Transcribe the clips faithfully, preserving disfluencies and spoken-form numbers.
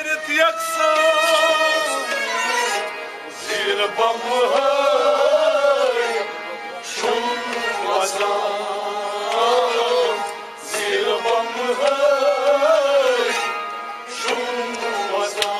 یکسان زیر بمہٕ ہٲے چھُم وزان، زیر بمہٕ ہٲے چھُم وزان۔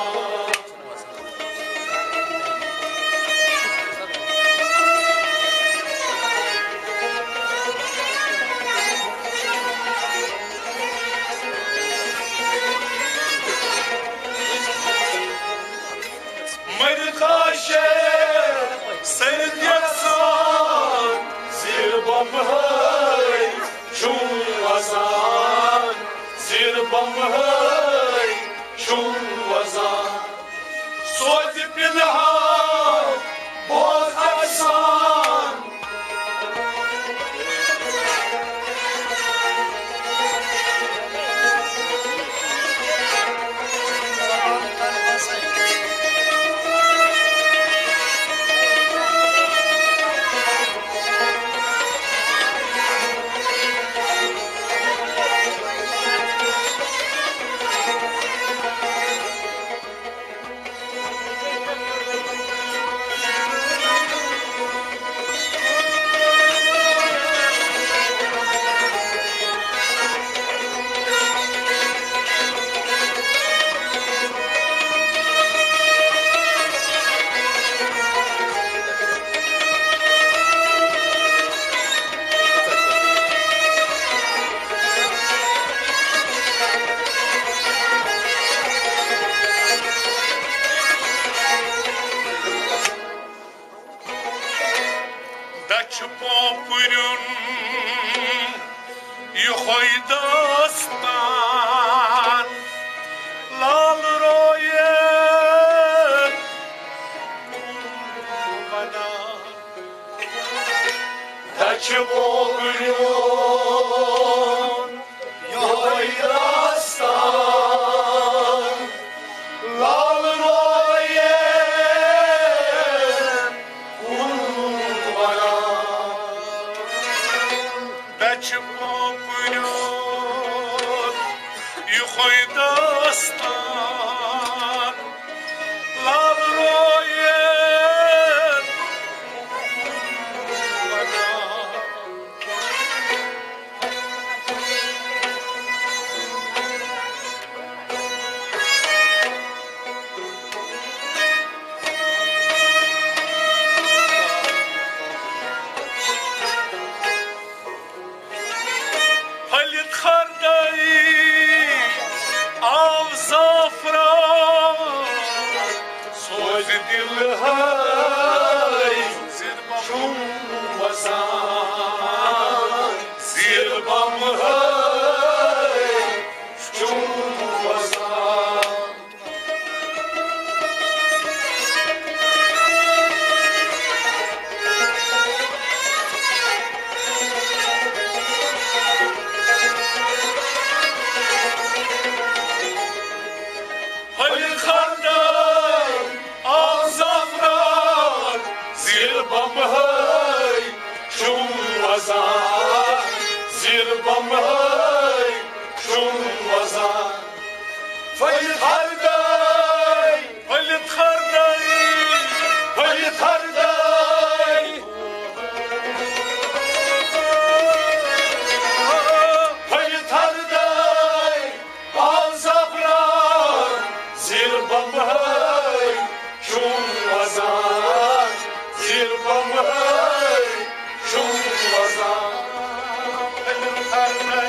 مٔرِتھ آسہِ سٔرِتھ یَژھان، زیر بمہٕ ہٲے چھُم وزان، زیر بمہٕ ہٲے چھُم وزان۔ سوزِ پِنہان بوز احسان۔ دَچھِ پوپُریُن یِہوٚے داستان، لال رویے وَنان۔ دَچھِ پوپُریُن یِہوٚے داستان، لال رویے وَنان۔ دَچھِ پوپُریُن یِہوٚے داستان، لال رویے وَنان۔ پھٔلِتھ خردَے آو زعفران، سوزِ دِلہٕ ہٲے چھُم وزان، زیر بمہٕ ہٲے چھُم وزان۔ پھٔلِتھ خردَے آو زعفران، زیر بمہٕ ہٲے چھُم وزان، زیر بمہٕ ہٲے چھُم وزان۔ پھٔلِتھ خردَے، پھٔلِتھ خردَے، پھٔلِتھ خردَے۔ پھٔلِتھ خردَے آو زعفران، زیر بمہٕ ہٲے چھُم وزان، زیر بمہٕ ہٲے چھُم وزان۔ پھٔلِتھ خردَے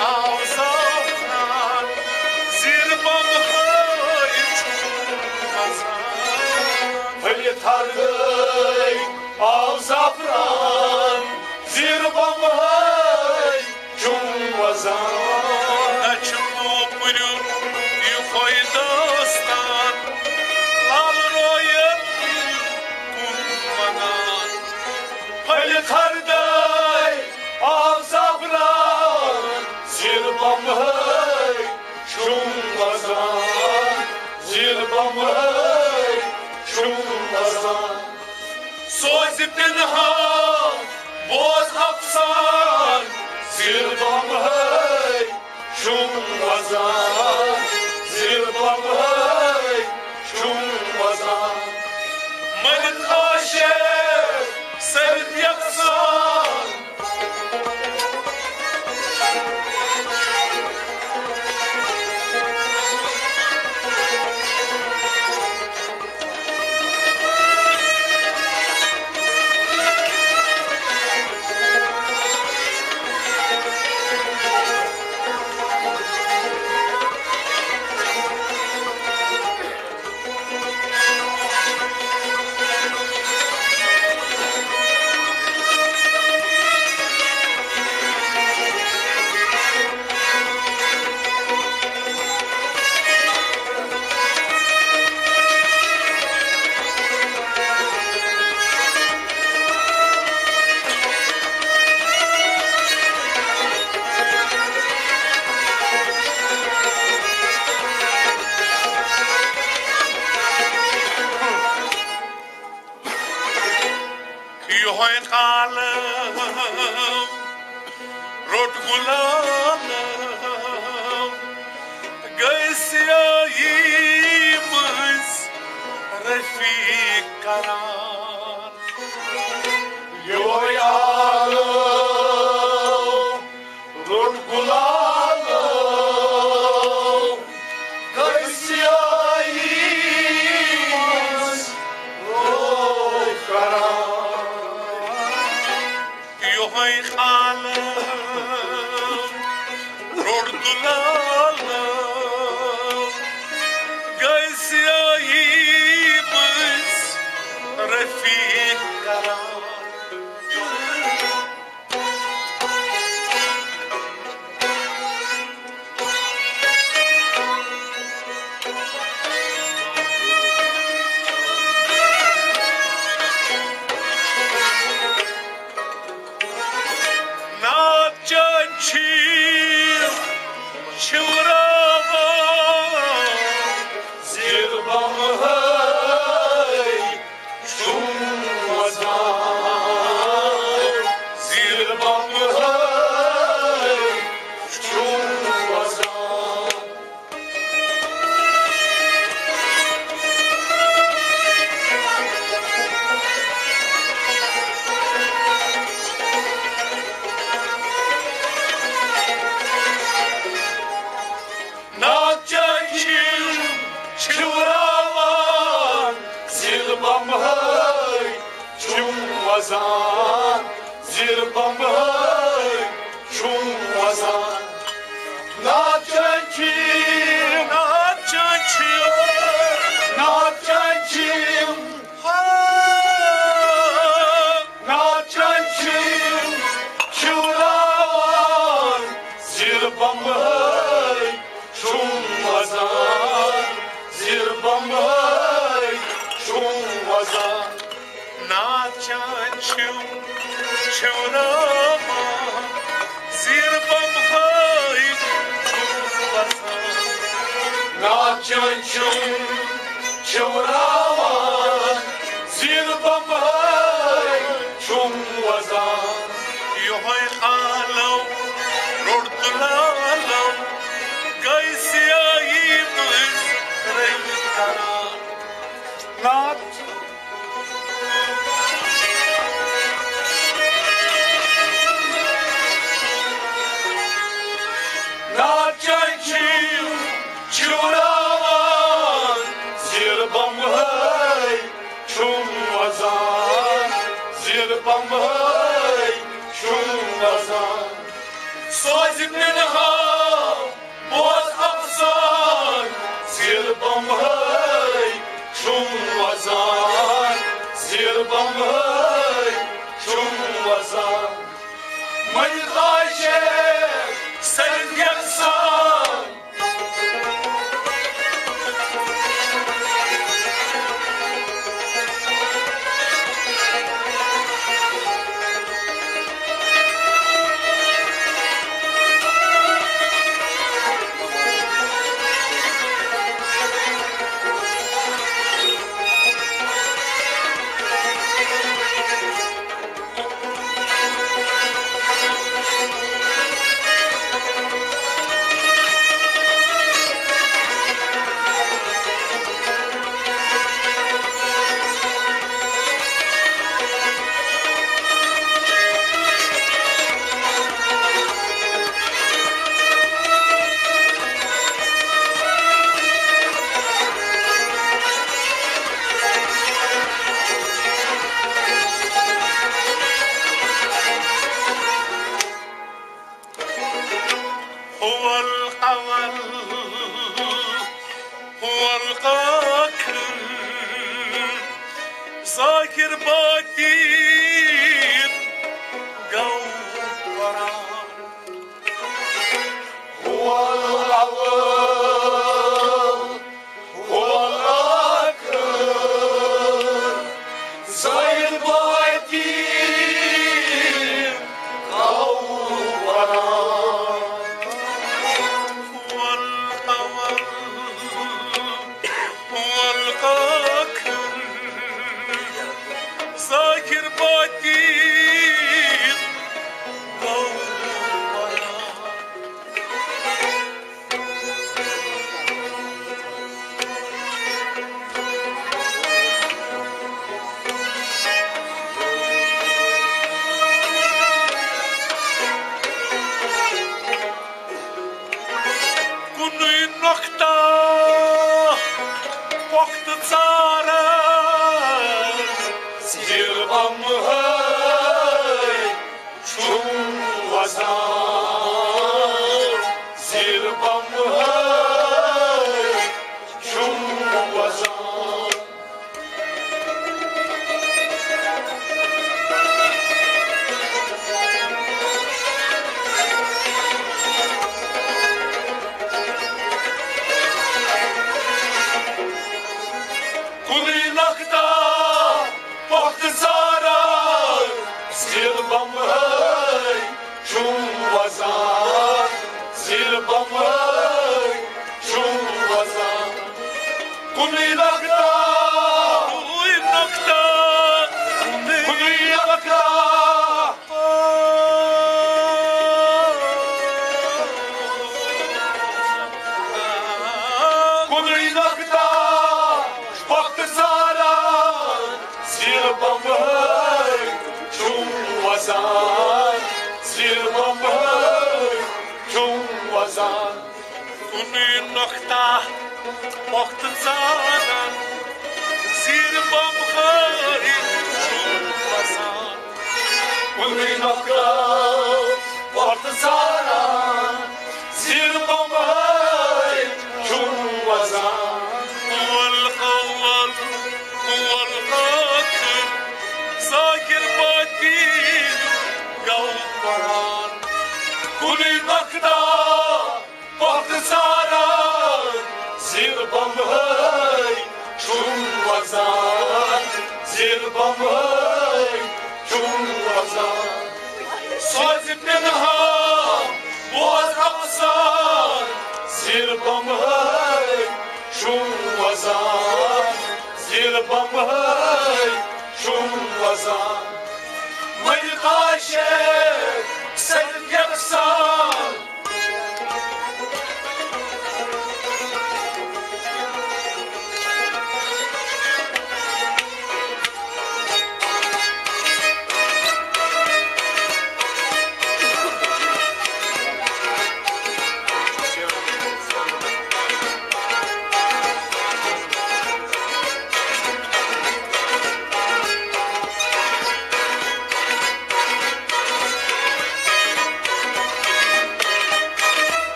آو زعفران، زیر بمہٕ ہٲے چھُم وزان۔ پھٔلِتھ خردَے آو زعفران، زیر بمہٕ ہٲے چھُم وزان۔ دَچھِ پوپُریُن یِہوٚے داستان، لال رویے کُن وَنان۔ پھٔلِتھ خردَے آو زعفران، زیر بمہٕ ہٲے چھُم وزان، زیر بمہٕ ہٲے چھُم وزان۔ سوزِ پِنہان بوز احسان، زیر بمہٕ ہٲے چھُم وزان، زِ بمبئی چھُم وزان۔ مٔلِک عاشق سرد یَژھان۔ یۄہے عالم روٚٹ غلام، گٔے سیاہی منٛز رفیق قرار۔ یۄہے عالم روٚٹ غلام، گٔے سیاہی منٛز روٚٹ قرار۔ یۄہے عالم روٚٹ غلام، گٔے سیاہی منٛز رفیق قرار۔ ناچان چھِ چھِوراوان زیر بمبئی چھُم وزان، زیر بمبئی چھُم وزان۔ ناچان چھِم چھِوراوان، زیر بمبئی چھُم وزان، زیر بمبئی چھُم وزان۔ ناچان چھِم، ناچان چھِم، ناچان چھِم، ہا۔ ناچان چھِم چھِوراوان، زیر بمبئی چھُم وزان، زیر بمبئی چھُم وزان۔ ناچان چھِم چھِوراوان، زیر بمبئی چھُم وزان۔ ناچان چھِم چھِوراوان، زیر بمبئی چھُم وزان۔ یۄہے عالم روٚٹ غلام، گٔے سیاہی منٛز رٔنگۍ قرار۔ ناچ ناچان چھِم چھِوراوان، زیر بمبئی چھُم وزان، زیر بمبئی چھُم وزان۔ سوزِ پِنہان بوز افسان، زیر بمبئی چھُم وزان، زیر بمبئی چھُم وزان۔ مٔلِک عاشق سرد یَژھان۔ والقاکر ظاہر باطن گوٚو قرآن۔ هو الأول، هو الآخر، ظاہر باطن گوٚو قرآن۔ هو الأول، هو الآخر، ظاہر باطن گوٚو قرآن۔ کُنُے نۄقطہ پۄختہٕ ژاران، زیر بم ہے چھُم وزان، زیر بم ہے چھُم وزان۔ کُنُے نۄقطہ پۄختہٕ ژاران، زیر بم ہے چھُم وزان، زیر بم ہے چھُم وزان۔ کُنُے نۄقطہ، کُنُے نۄقطہ، کُنُے نۄقطہ۔ کُنُے نۄقطہ پۄختہٕ ژاران، زیر بم ہے چھُم وزان، زیر بم ہے چھُم وزان۔ کُنُے نۄقطہ پۄختہٕ ژاران، زیر بم ہے چھُم وزان۔ کُنُے نۄقطہ پۄختہٕ ژاران، زیر بم ہے چھُم وزان۔ هو الأول، هو الآخر، ظاہر باطن گوٚو قرآن۔ کُنُے نۄقطہ پۄختہٕ ژاران، زیر بم ہے چھُم وزان، زیر بم ہے چھُم وزان۔ سوزِ پنہان بوز افسان، زیر بم ہے چھُم وزان، زیر بم ہے چھُم وزان۔ مٔرِتھ عاشق سر یکسان۔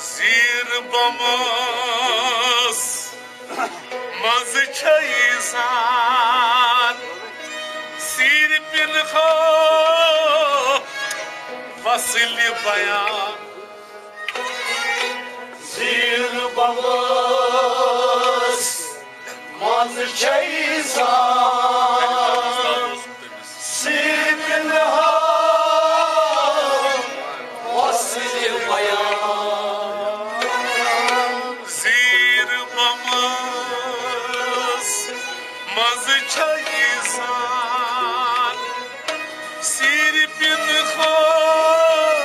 زیر بمس منٛز چھے زان، زیر پنہان وصل بیان۔ زیر بمس منٛز چھے زان، زیر پنہان وصل بیان۔ زیر بمس منٛز چھے زان، زیر پنہان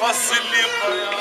وصل بیان۔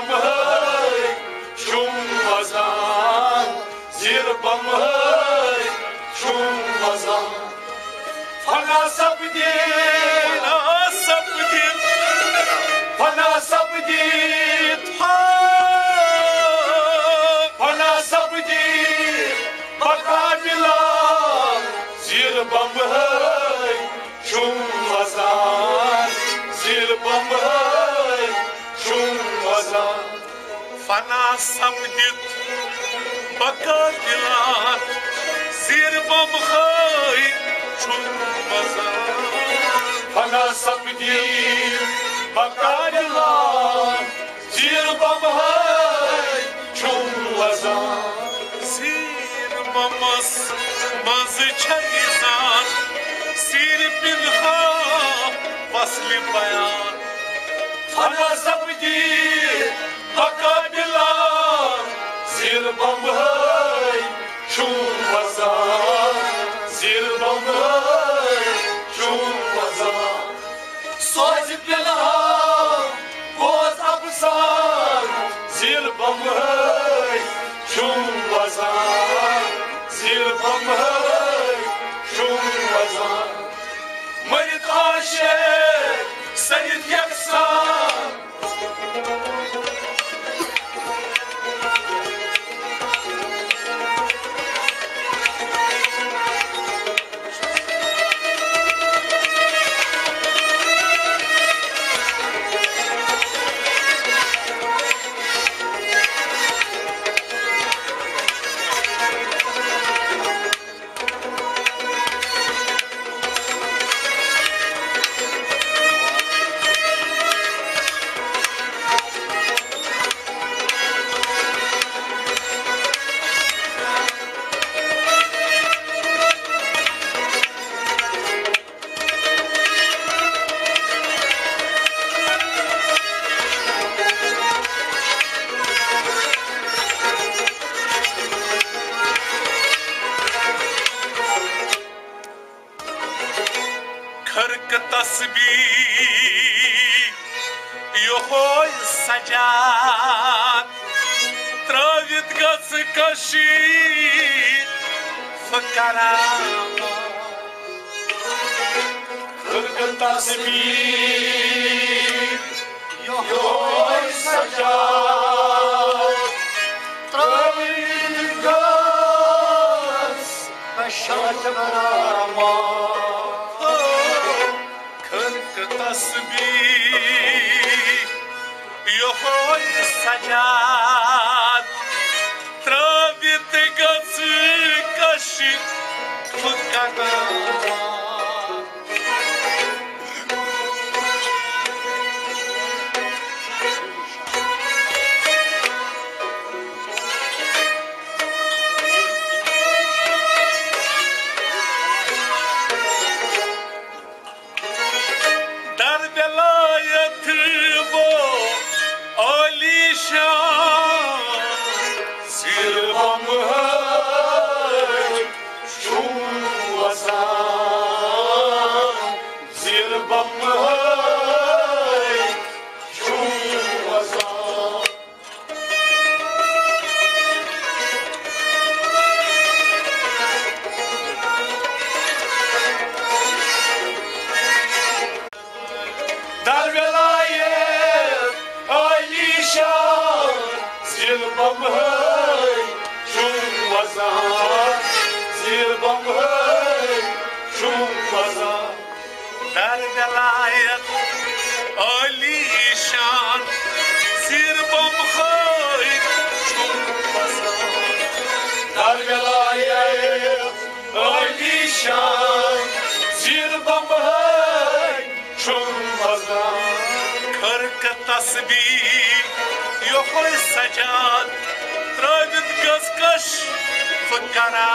بمبئی چھُم وزان، زیر بمبئی چھُم وزان۔ فنا سپدِ، فنا سپدِ، فنا سپدِ، فنا سپدِ بقا بلا، زیر بمبئی چھُم وزان، زیر بمبئی چھُم وزان۔ فنا سپدِتھ بقا دِلان، زیر بمبئی چھُم وزان۔ فنا سپدِتھ بقا دِلان، زیر بمبئی چھُم وزان۔ زیر بمبس منٛز چھےٚ یہِ زان، زیر پنہان وصلہِ بیان۔ فنا سپدِ بقا بلا، زیر بمبئی چھُم وزان، زیر بمبئی چھُم وزان۔ سوزِ پنہان بوز افسان، زیر بمبئی چھُم وزان، زیر بمبئی چھُم وزان۔ مٔرِتھ عاشق سٔرِتھ یکسان۔ خرقہٕ تسبیح یہوے سجاد، ترٲوِتھ گژھِ کشیٖر فقرا۔ خرقہٕ تسبیح یہوے سجاد، ترٲوِتھ گژھِ کشیٖر فقرا۔ خرقہٕ تسبیح یہوے سجاد، ترٲوِتھ گژھِ کشیٖر فقرا۔ در ولایت بو عالی شان، زیر بمبئی چھُم وزان، زیر بمبئی چھُم وزان۔ در ولایت عالی شان، زیر بمبئی چھُم وزان، زیر بمبئی چھُم وزان۔ در ولایت عالی شان، زیر بمبئی چھُم وزان۔ در ولایت عالی شان، زیر بمبئی چھُم وزان۔ خرقہٕ تسبیح یہوے سجاد، ترٲوِتھ گژھِ کشیٖر فقرا۔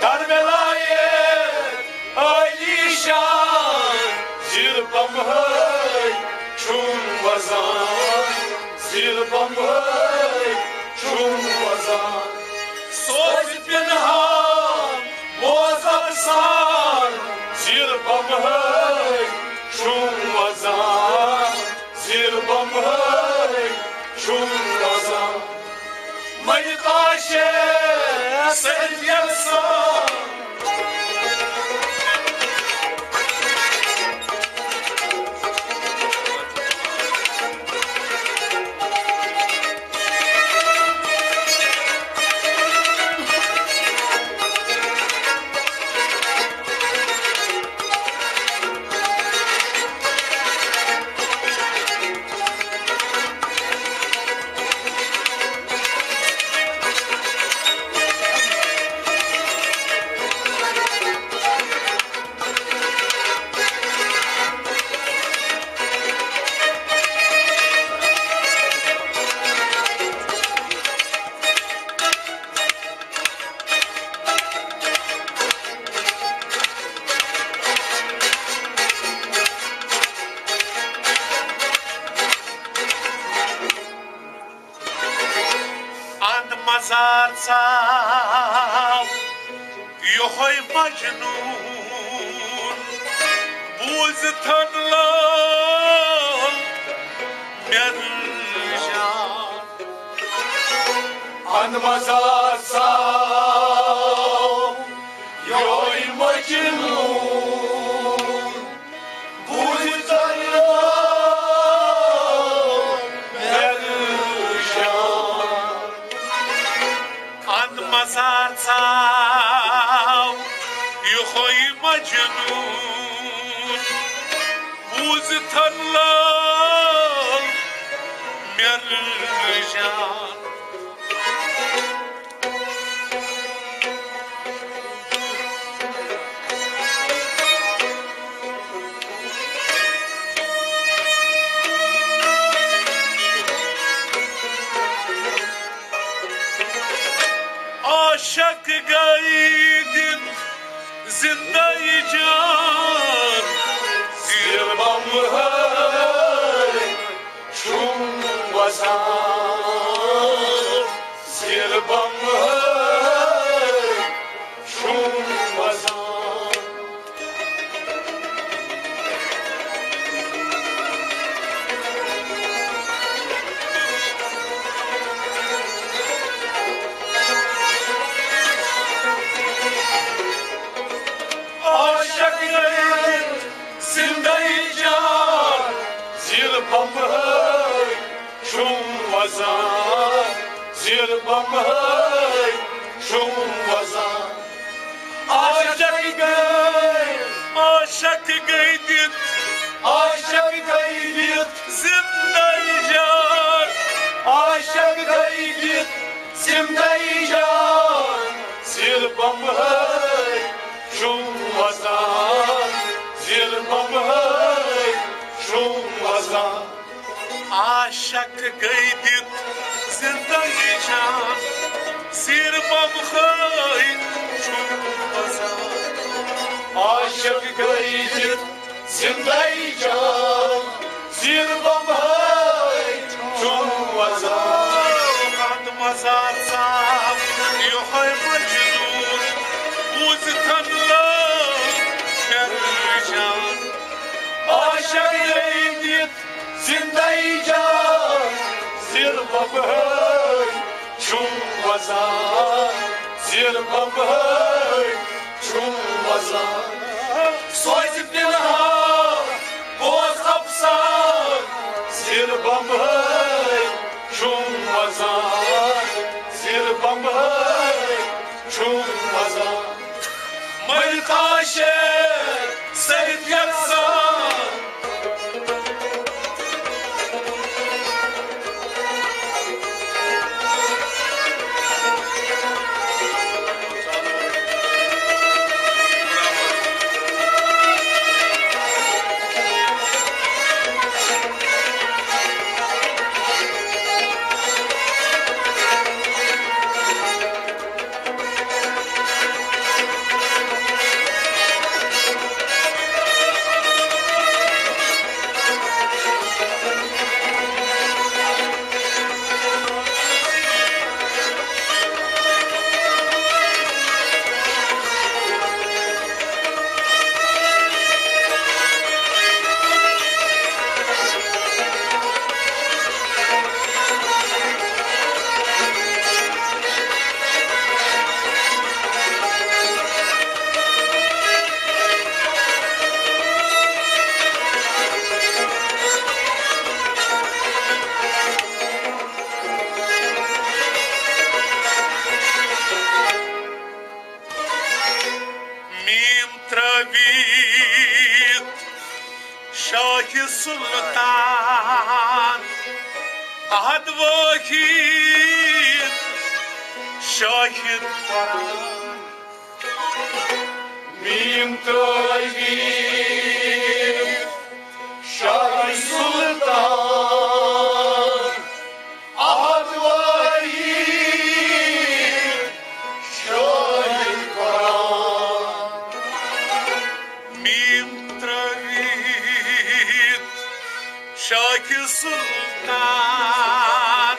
در ولایت عالی شان، زیر بمبئی چھُم وزان، زیر بمبئی چھُم وزان۔ سوزِ پنہان بوز افسان، زیر بمبئی چھُم وزان، زیر بمبئی وۄزان، مٔلِک عاشق سید یَزان۔ اند مزار ژاو یہوے مجنون، بوزتھن لال مےٚ رٕجان۔ اند مزار ژاو یہوے مجنون، بوزتھن لال مےٚ رٕجان۔ اند مزار ژاو یہوے مجنون، بوزتھن لال مےٚ رٕجان۔ عاشق گٔے دِتھ زندے جان، زیر بم ہے چھُم وزان، زیر بم ہے چھُم وزان۔ عاشق گٔے زندے جان، زیر بم ہے چھُم وزان، زیر بم ہے چھُم وزان۔ عاشق گٔے، عاشق گٔے دِتھ، عاشق گٔے دِتھ زندے جان، عاشق گٔے دِتھ زندے جان، زیر بم ہے چھُم وزان، زیر بم ہے چھُم وزان۔ عاشق گٔے دِتھ زندگی جان، زیر بم ہے چھُم وزان۔ عاشق گٔے دِتھ زندے جان، زیر بم ہے چھُم وزان۔ اند مزار ژاو یہوے مجنون، بوزتھن لال مےٚ رٕجان۔ عاشق گٔے دِتھ زندے جان، زیر بم ہے چھُم وزان، زیر بم ہے چھُم وزان۔ سوزِ پِنہان بوز افسان، زیر بم ہے چھُم وزان، زیر بم ہے چھُم وزان۔ مٔلِک عاشق سید یَزان۔ ترٲوِتھ شاہہِ سلطان احد وٲحد شاہد قرآن۔ میم ترٲوِتھ شاہہِ سلطان احد وٲحد شاہد قرآن۔ میم ترٲوِتھ شاہہِ سلطان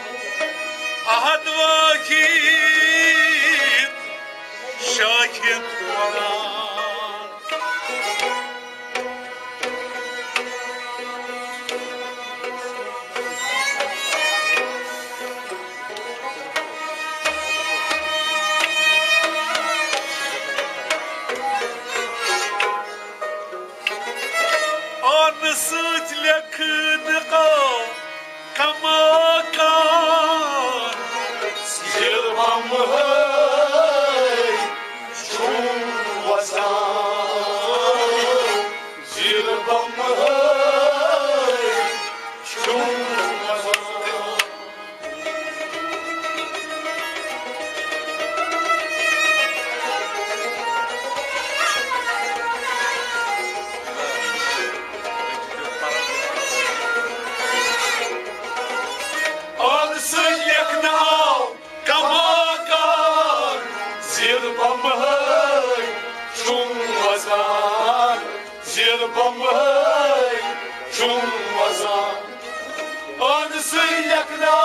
احد وٲحد شاہد قرآن۔ آنہٕ سۭتۍ لیکھنہٕ آو کماکان۔ زیر بمہٕ ہٲے چھُم وسان، زیر بمہٕ ہٲے چھُم وسان۔ آنہٕ سۭتۍ لیکھنہٕ آو کماکان، زیر بمہٕ ہٲے چھُم وسان، زیر بمہٕ ہٲے چھُم وسان۔ آنہٕ سۭتۍ لیکھنہٕ آو،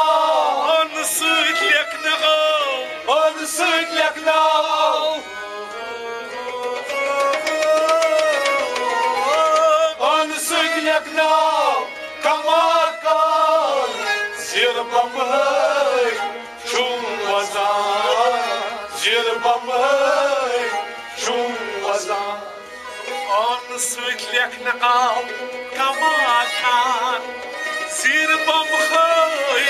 آنہٕ سۭتۍ لیکھنہٕ آو، آنہٕ سۭتۍ لیکھنہٕ آو، آنہٕ سۭتۍ لیکھنہٕ آو کماکان، زیر بمہٕ ہٲے چھُم وسان، زیر بمہٕ ہٲے چھُم وسان۔ آنہٕ سۭتۍ لیکھنہٕ آو کماکان، زیر بمہٕ ہٲے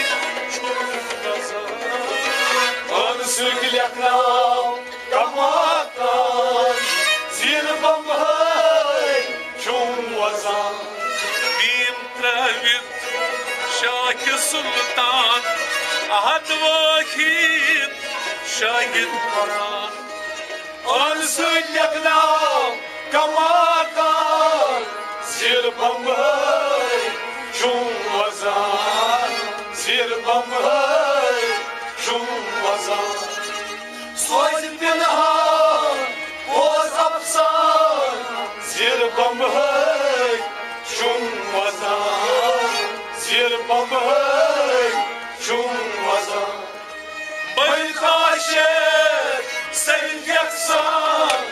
چھُم وسان۔ آنہٕ سۭتۍ لیکھنہٕ آو کماکان، زیر بمہٕ ہٲے چھُم وسان۔ میم ترٲوِتھ شاہہِ سلطان احد وٲحد شاہد قرآن۔ آنہٕ سۭتۍ لیکھنہٕ آو کماکان، زیر بمہٕ ہٲے چھُم وسان، زیر بمہٕ ہٲے چھُم وسان۔ سوزِ پِنہان پوز افسان، زیر بمہٕ ہٲے چھُم وسان، زیر بمہٕ ہٲے چھُم وسان۔ بٔلۍ کاشر سٔرِتھ یَکسان۔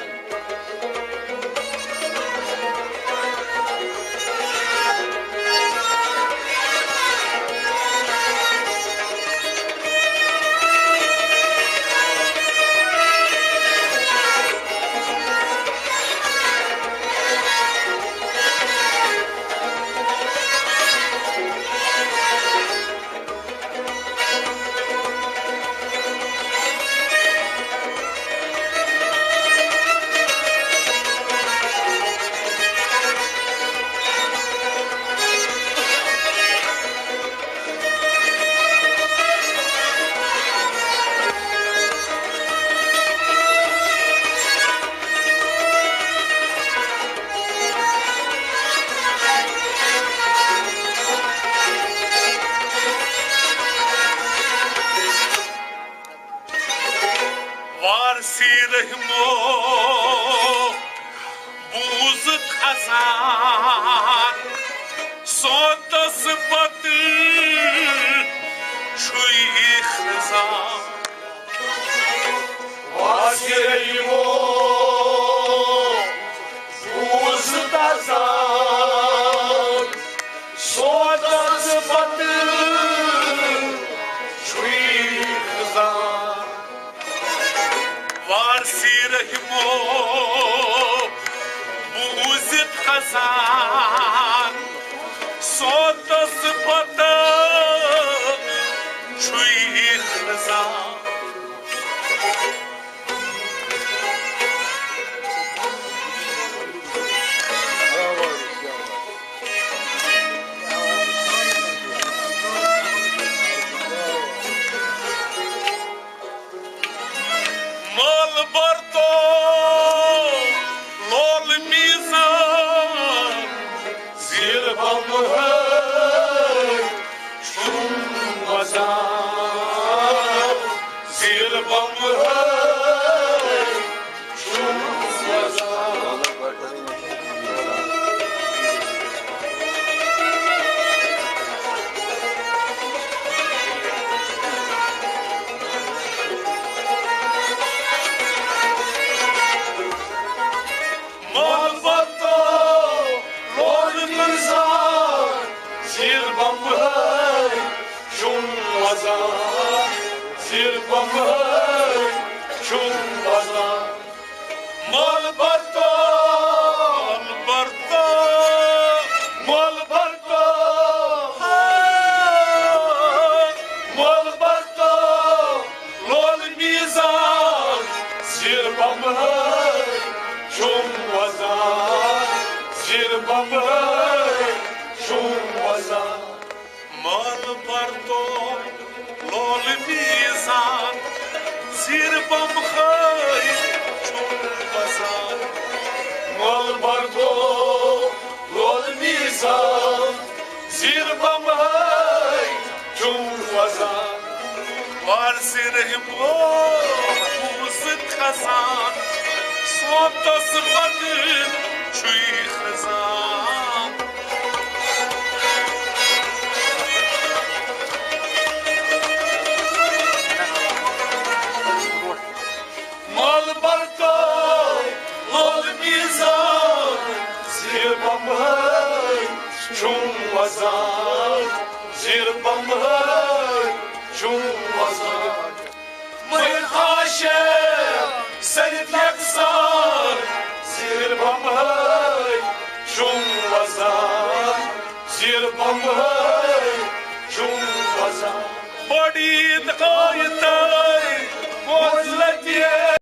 وارثی رحمو بوٗزُتھ خزان، سونتس پتہٕ چھُے خزان۔ وارثی رحمو بوٗزُتھ خزان، سونتس پتہٕ چھُے خزان۔ وارثی رحمو بوٗزِتھ خزان، سونتس پتہٕ چھُے خزان۔ میزان، زیر بمبئی چھُم وزان، زیر بمبئی چھُم وزان۔ مال برتو لول میزان، زیر بمبئی چھُم وزان، زیر بمبئی چھُم وزان۔ مال برتو، مال برتو، مال برتو، مال برتو۔ لول میزان، زیر بمبئی چھُم وزان، زیر بمبئی چھُم وزان۔ مال برتو لول میزان، زیر بمبئی چھُم وزان۔ مال برتو لول میزان، زیر بمبئی چھُم وزان۔ وارث رحم اوس کھسان، سونتس پتہٕ چھُے کھسان۔ مال برتو لول میزان، زیر بمبئی چھُم وزان، زیر بمبئی چھُم وزان۔ مگر عاشق سرد یکسان، زیر بمبئی چھُم وزان، زیر بمبئی چھُم وزان۔ بڑی عید آیہِ تۄہہِ، بوز لتہِ۔